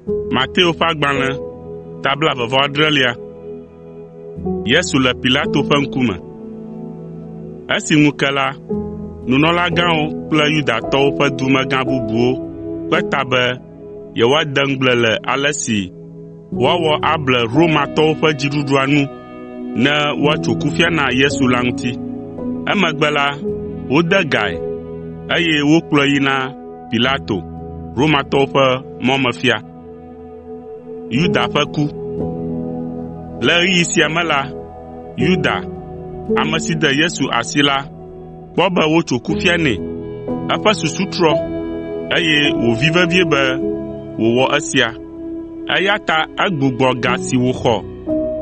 Mateo ƒe agbalẽ ta blaeve-vɔ-adrelia. Esi ŋu ke la, nunɔlagãwo kple Yudatɔwo ƒe dumegã bubuwo kpe ta be yewoade ŋugble le ale si woawɔ able Romatɔwo ƒe dziɖuɖua nu ne woatso kufia na Yesu la ŋuti. Emegbe la, wode gae, eye wokplɔe yi na Pilato, Romatɔwo ƒe mɔmefia. Le ɣeyiɣi sia me la, Yuda, ame si de Yesu asi la kpɔ be wotso kufia nɛ. Eƒe susu trɔ, eye wòvi vevie be wòwɔ esia, eya ta egbugbɔ ga si wòxɔ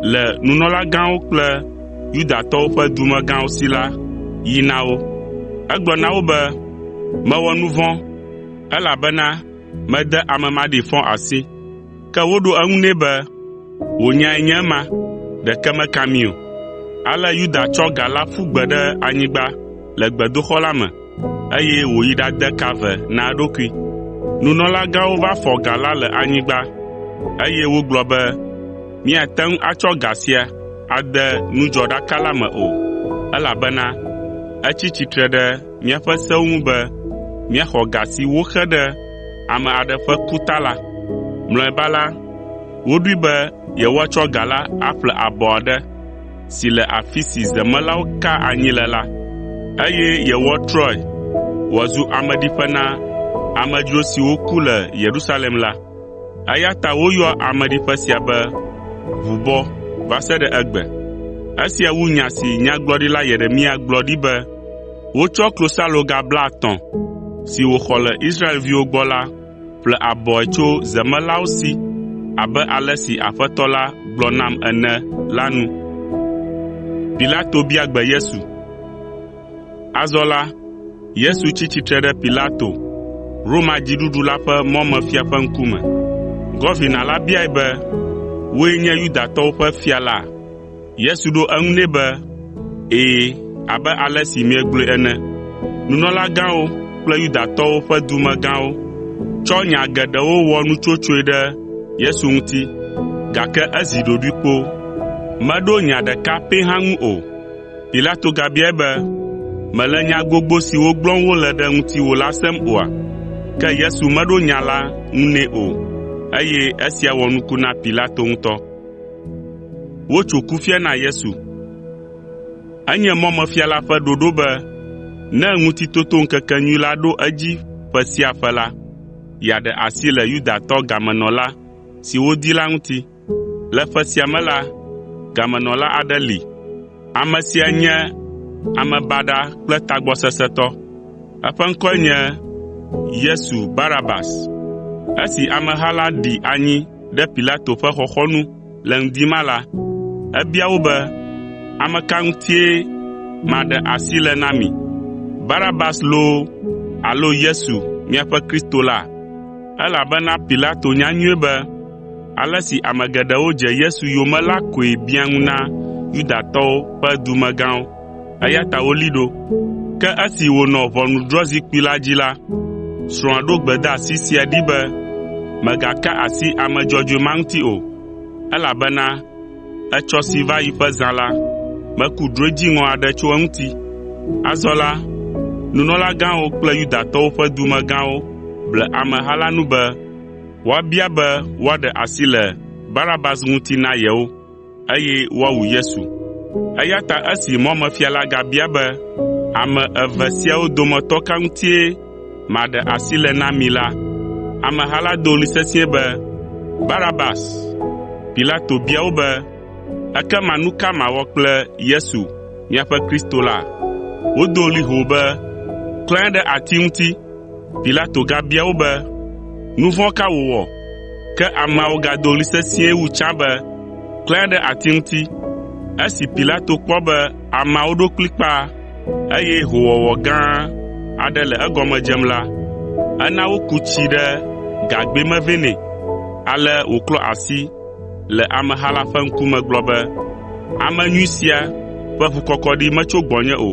le nunɔlagãwo kple Yudatɔwo ƒe dumegãwo si la yi na wo. Egblɔ na wo be, “Mewɔ nu vɔ̃, elabena mede ame maɖifɔ asi.” Ke woɖo eŋu nɛ be, “Wò nyae nye ema, ɖeke meka mí o.” Ale Yuda tsɔ ga la ƒu gbe ɖe anyigba le gbedoxɔ la me, eye wòyi ɖade ka ve na eɖokui. Nunɔlagãwo va fɔ ga la le anyigba, eye wogblɔ be, “Míate ŋu atsɔ ga sia ade nudzɔɖaka la me o, elabena etsi tsitre ɖe míaƒe sewo ŋu be míaxɔ ga si woxe ɖe ame aɖe ƒe ku ta la.” Mlɔeba la, woɖoe be yewoatsɔ ga la aƒle abɔ aɖe si le afi si zemelawo kaa anyi le la, eye yewoatrɔe wòazu ameɖiƒe na amedzro siwo ku le Yerusalem la. Eya ta woyɔa ameɖiƒe sia be “Ʋubɔ” va se ɖe egbe. Esia wu nya si Nyagblɔɖila Yeremia gblɔ ɖi be, “Wotsɔ klosaloga blaetɔ̃ si wòxɔ le Israelviwo gbɔ la ƒle abɔe tso zemelawo si abe ale si Aƒetɔ la gblɔ nam ene la nu.” Azɔ la, Yesu tsi tsitre ɖe Pilato, Roma dziɖuɖu la ƒe mɔmefia ƒe ŋkume. Gɔvina la biae be, “Wòe nye Yudatɔwo ƒe fia la?” Yesu ɖo eŋu nɛ be, “Ɛ̃, abe ale si miegblɔe ene.” Nunɔlagãwo kple Yudatɔwo ƒe dumegãwo tsɔ nya geɖewo wɔ nutsotsoe ɖe Yesu ŋuti, gake ezi ɖoɖoe kpoo, meɖo nya ɖeka pɛ hã ŋu o. Pilato gabiae be, “Mèle nya gbogbo siwo gblɔm wole ɖe ŋutiwò la sem oa?” Ke Yesu meɖo nya la ŋu nɛ o, eye esia wɔ nuku na Pilato ŋutɔ. Enye mɔmefia la ƒe ɖoɖo be ne Ŋutitotoŋkekenyui la ɖo edzi ƒe sia ƒe la, yeaɖe asi le Yudatɔ gamenɔla si wodi la ŋuti. Le ƒe sia me la, gamenɔla aɖe li. Ame sia nye ame baɖa kple tagbɔsesẽtɔ. Eƒe ŋkɔe nye Yesu Barabas. Esi ameha la ɖi anyi ɖe Pilato ƒe xɔxɔnu le ŋdi ma la, ebia wo be, “Ame ka ŋutie maɖe asi le na mi? Barabas loo alo Yesu, miaƒe Kristo la?” Elabena Pilato nya nyuie be ale si ame geɖewo dze Yesu yome la koe biã ŋu na Yudatɔwo ƒe dumegãwo, eya ta wolée ɖo. Ke esi wònɔ ʋɔnudrɔ̃zikpui la dzi la, srɔ̃a ɖo gbedeasi sia ɖi be, “Mègaka asi ame dzɔdzɔe ma ŋuti o, elabena etsɔ si va yi ƒe zã la, meku drɔ̃e dziŋɔ aɖe tso eŋuti.” Azɔ la, nunɔlagãwo kple Yudatɔwo ƒe dumegãwo ble ameha la nu be woabia be woaɖe asi le Barabas ŋuti na yewo, eye woawu Yesu. Eya ta esi mɔmefia la gabia be, “Ame eve siawo dometɔ ka ŋutie maɖe asi le na mi la?” Ameha la do ɣli sesĩe be, “Barabas!” Pilato bia wo be, “Ekema nu ka mawɔ kple Yesu, miaƒe Kristo la?” Wodo ɣli hoo be, “Klãe ɖe ati ŋuti!” Pilato gabia wo be, “Nu vɔ̃ ka wòwɔ?” Ke ameawo gado ɣli sesĩe wu tsã be, “Klãe ɖe ati ŋuti!” Esi Pilato kpɔ be ameawo ɖo kplikpaa, eye hoowɔwɔ gã aɖe le egɔme dzem la, ena woku tsi ɖe gagbɛ me vɛ nɛ. Ale wòklɔ asi le ameha la ƒe ŋkume gblɔ be, “Ame nyui sia ƒe ʋukɔkɔɖi metso gbɔnye o,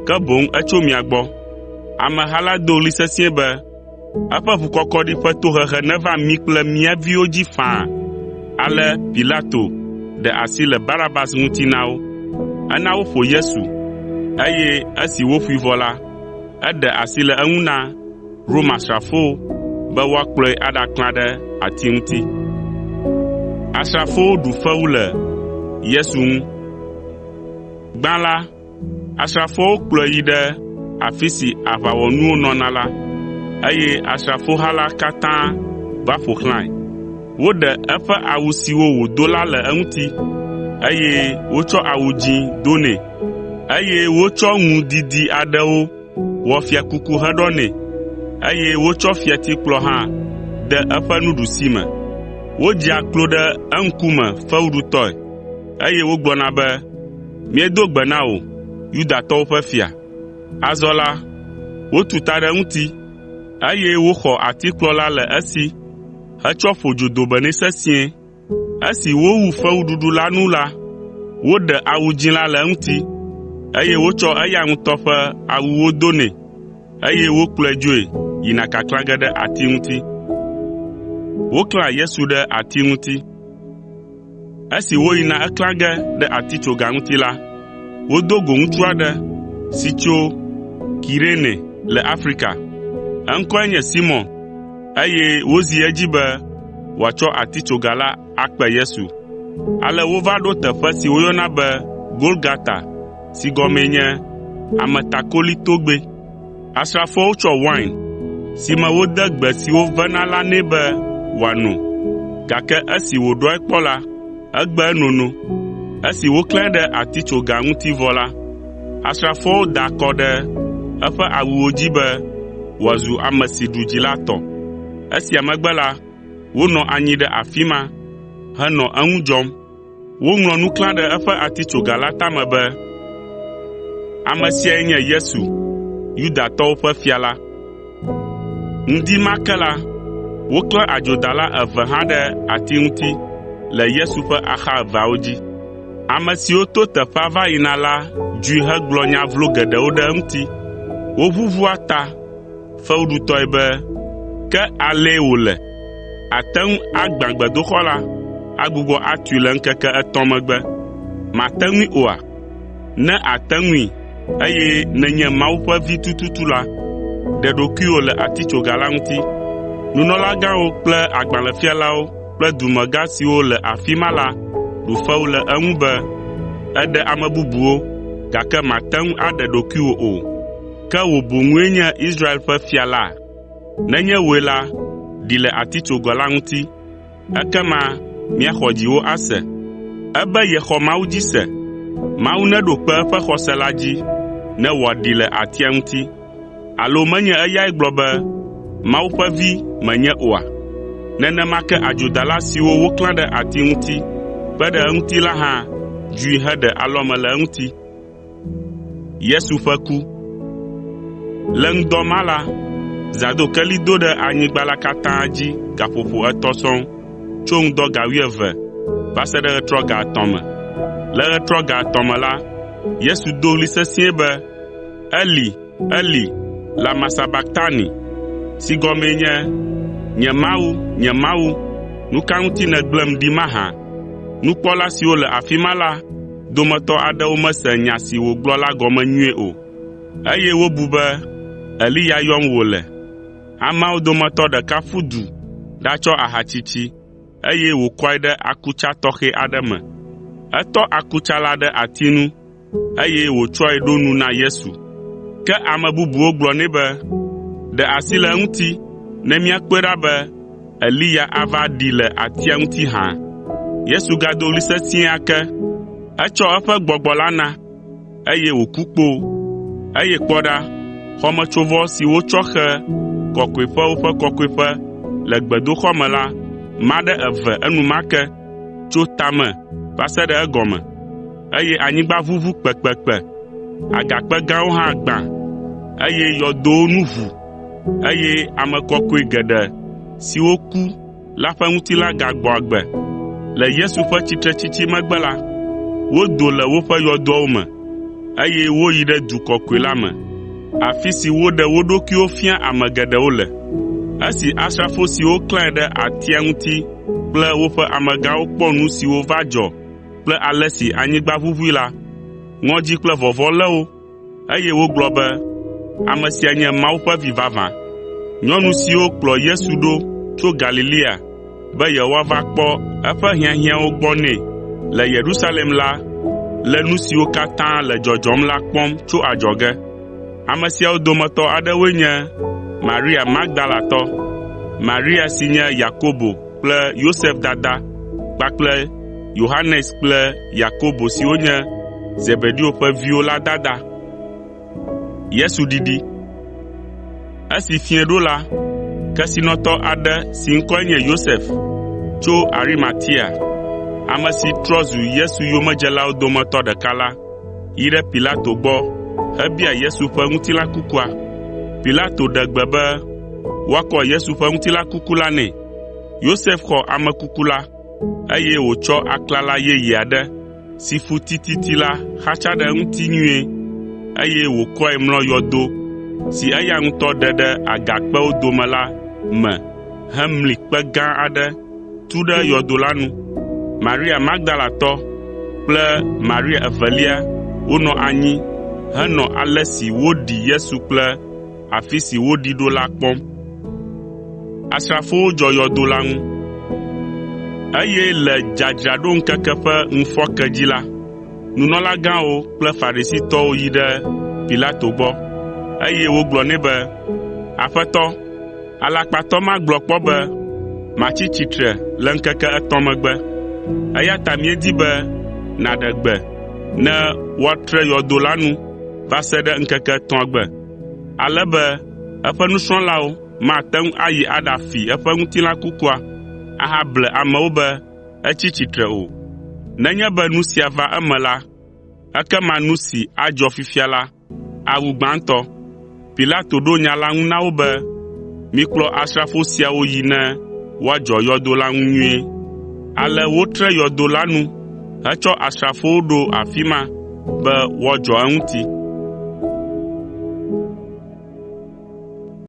ke boŋ etso mia gbɔ.” Ameha la do ɣli sesĩe be, Eƒe ʋukɔkɔɖi ƒe tohehe neva mí kple mía viwo dzi faa.” Ale Pilato ɖe asi le Barabas ŋuti na wo. Ena woƒo Yesu, eye esi woƒoe vɔ la, eɖe asi le eŋu na Romasrafowo be woakplɔe aɖaklã ɖe ati ŋuti. Gbã la, asrafoawo kplɔe yi ɖe afi si aʋawɔnuwo nɔna la, eye asrafoha la katã va ƒo xlãe. Woɖe eƒe awu siwo wòdo la le eŋuti, eye wotsɔ awu dzĩ do nɛ, eye wotsɔ ŋu didi aɖewo wɔ fiakuku heɖɔ nɛ, eye wotsɔ fiatikplɔ hã de eƒe nuɖusime. Wodzea klo ɖe eŋkume fewuɖutɔe, eye wogblɔna be, “Míedo gbe na wò, Yudatɔwo ƒe fia.” Azɔ la, wotu ta ɖe eŋuti, eye woxɔ atikplɔ la le esi hetsɔ ƒo dzodobe nɛ sesĩe. Esi wowu fewuɖuɖu la nu la, woɖe awu dzĩ la le eŋuti, eye wotsɔ eya ŋutɔ ƒe awuwo do nɛ, eye wokplɔe dzoe yina kaklã ge ɖe ati ŋuti. Esi woyina eklã ge ɖe atitsoga ŋuti la, wodo go ŋutsu aɖe si tso Kirene le Afrika. Eŋkɔe nye Simɔn, eye wozi edzi be wòatsɔ atitsoga la akpe Yesu. Ale wova ɖo teƒe si woyɔna be Golgata si gɔmee nye “Ametakoli Togbɛ.” Asrafoawo tsɔ wain si me wode gbe siwo vena la nɛ be wòano, gake esi wòɖɔe kpɔ la, egbe enono. Esi woklãe ɖe atitsoga ŋuti vɔ la, asrafoawo da akɔ ɖe eƒe awuwo dzi be wòazu ame si ɖu dzi la tɔ. Esia megbe la, wonɔ anyi ɖe afi ma henɔ eŋu dzɔm. Woŋlɔ nu klã ɖe eƒe atitsoga la tame be, “Ame siae nye Yesu, Yudatɔwo ƒe fia la.” Ŋdi ma ke la, woklã adzodala eve hã ɖe ati ŋuti le Yesu ƒe axa eveawo dzi. Ame siwo to teƒea va yina la dzui hegblɔ nya vlo geɖewo ɖe eŋuti. Woʋuʋua ta fewuɖutɔe be, “Ke alee wòle! Àte ŋu agbã gbedoxɔ la, agbugbɔ atui le ŋkeke etɔ̃ megbe. Màte ŋui oa? Ne àte ŋui, eye nènye Mawu ƒe Vi tututu la, ɖe ɖokuiwò le atitsoga la ŋuti.” Nunɔlagãwo kple agbalẽfialawo kple dumegã siwo le afi ma la ɖu fewu le eŋu be, “Èɖe ame bubuwo, gake màte ŋu aɖe ɖokuiwò o. Ke wò boŋue nye Israel ƒe fia la? Nenye wòe la, ɖi le atitsoga la ŋuti, ekema míaxɔ dziwò ase.” Ebe yexɔ Mawu dzi se. Mawu neɖo kpe eƒe xɔse la dzi ne wòaɖee le atia ŋuti. Alo menye eyae gblɔ be, ‘Mawu ƒe Vi menye’ oa?” Nenema ke adzodala siwo woklã ɖe ati ŋuti kpe ɖe eŋuti la hã dzui heɖe alɔme le eŋuti. Le ŋdɔ ma la, zãdokeli do ɖe anyigba la katã dzi gaƒoƒo etɔ̃ sɔŋ, tso ŋdɔ ga wuieve va se ɖe ɣetrɔ ga etɔ̃ me. Le ɣetrɔ ga etɔ̃ me la, Yesu do ɣli sesĩe be, “Eli, Eli, lama sabaktani?” Si gɔmee nye, “Nye Mawu, nye Mawu, nu ka ŋuti nègblẽm ɖi mahã?” Nukpɔla siwo le afi ma la dometɔ aɖewo mese nya si wògblɔ la gɔme nyuie o, eye wobu be Eliya yɔm wòle. Ameawo dometɔ ɖeka ƒu du ɖatsɔ aha tsitsi, eye wòkɔe ɖe akutsa tɔxɛ aɖe me. Etɔ akutsa la ɖe ati nu, eye wòtsɔe ɖo nu na Yesu. Ke ame bubuwo gblɔ nɛ be, “Ɖe asi le eŋuti ne míakpɔe ɖa be Eliya ava ɖee le atia ŋuti hã.” Yesu gado ɣli sesĩe ake. Etsɔ eƒe gbɔgbɔ la na, eye wòku kpoo. Eye kpɔ ɖa, xɔmetsovɔ si wotsɔ xe Kɔkɔeƒewo ƒe Kɔkɔeƒe le gbedoxɔ me la ma ɖe eve enumake tso tame va se ɖe egɔme, eye anyigba ʋuʋu kpekpekpe, agakpe gãwo hã gbã, eye yɔdowo nu ʋu, eye ame kɔkɔe geɖe siwo ku la ƒe ŋutilã gagbɔ agbe. Le Yesu ƒe tsitretsitsi megbe la, wodo le woƒe yɔdoawo me, eye woyi ɖe du kɔkɔe la me, afi si woɖe wo ɖokuiwo fia ame geɖewo le. Esi asrafo siwo klãe ɖe atia ŋuti kple woƒe amegãwo kpɔ nu siwo va dzɔ kple ale si anyigba ʋuʋui la, ŋɔdzi kple vɔvɔ̃ lé wo, eye wogblɔ be, “Ame sia nye Mawu ƒe Vi vavã!” Nyɔnu siwo kplɔ Yesu ɖo tso Galilea be yewoava kpɔ eƒe hiahiãwo gbɔ nɛ le Yerusalem la le nu siwo katã le dzɔdzɔm la kpɔm tso adzɔge. Ame siawo dometɔ aɖewoe nye Maria Magdalatɔ, Maria si nye Yakobo kple Yosef dada kpakple Yohanes kple Yakobo siwo nye Zebedeo ƒe viwo la dada. Esi fiẽ ɖo la, kesinɔtɔ aɖe si ŋkɔe nye Yosef tso Arimatia, ame si trɔ zu Yesu yomedzelawo dometɔ ɖeka la, yi ɖe Pilato gbɔ hebia Yesu ƒe ŋutilã kukua. Pilato ɖe gbe be woakɔ Yesu ƒe ŋutilã kuku la nɛ. Yosef xɔ ame kuku la, eye wòtsɔ aklala yeye aɖe si fu tititi la xatsa ɖe eŋuti nyuie, eye wòkɔe mlɔ yɔdo si eya ŋutɔ ɖe ɖe agakpewo dome la me hemli kpe gã aɖe tu ɖe yɔdo la nu. Maria Magdalatɔ kple Maria evelia wonɔ anyi henɔ ale si woɖi Yesu kple afi si woɖii ɖo la kpɔm. Eye le dzadzraɖoŋkeke ƒe ŋufɔke dzi la, nunɔlagãwo kple Farisitɔwo yi ɖe Pilato gbɔ, eye wogblɔ nɛ be, “Aƒetɔ, alakpatɔ ma gblɔ kpɔ be, ‘Matsi tsitre le ŋkeke etɔ̃ megbe,’ eya ta míedi be nàɖe gbe ne woatre yɔdo la nu va se ɖe ŋkeke etɔ̃a gbe, ale be eƒe nusrɔ̃lawo mate ŋu ayi aɖafi eƒe ŋutilã kukua ahable amewo be etsi tsitre o. Nenye be nu sia va eme la, ekema nu si adzɔ fifia la awu gbãtɔ.” Pilato ɖo nya la ŋu na wo be, “Mikplɔ asrafo siawo yi ne woadzɔ yɔdo la ŋu nyuie.” Ale wotre yɔdo la nu hetsɔ asrafowo ɖo afi ma be woadzɔ eŋuti.